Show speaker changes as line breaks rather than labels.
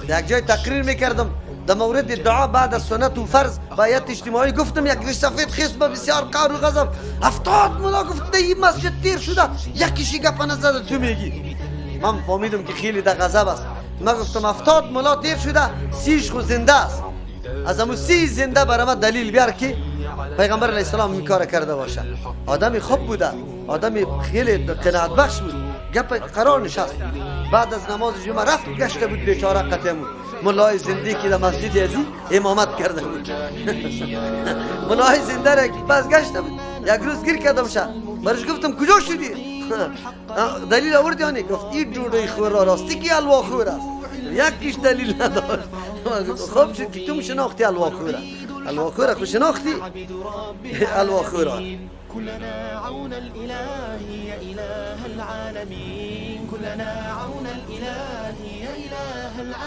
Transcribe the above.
یک جای تقریر میکردم در مورد دعا بعد از سنت و فرض باید اجتماعی، گفتم یک ریش سفید خیست به بسیار قهر و غضب، 70 ملا گفت در این مسجد تیر شده یکیشی گپ نزده تو میگی. من فهمیدم که خیلی در غضب است. من گفتم 70 ملا تیر شده، 30 خو زنده است، از همون 30 زنده برای من دلیل بیار که پیغمبر علیه السلام این کار کرده باشه. آدمی خوب بوده، آدمی خیلی قناعت بخش بود. گپ قرار نشست. بعد از نماز جمعه رفت گشته بود بیچاره قطعمون ملای زنده که در مسجد ازی امامت کرده بود. ملای زنده را پس گشته بود. یک روز گیر کردم شه برش گفتم کجا شدی؟ دلیل آوردی یا نه؟ گفت این جوړی خور را راستی که حلوا خور است. یکیش دلیل نداشت. خوب شد که تو شناختی حلوا خوره، حلوا خوره خو شناختی حلوا خوره.
كلنا عون الإله يا إله العالمين، كلنا عون الإله يا إله العالمين.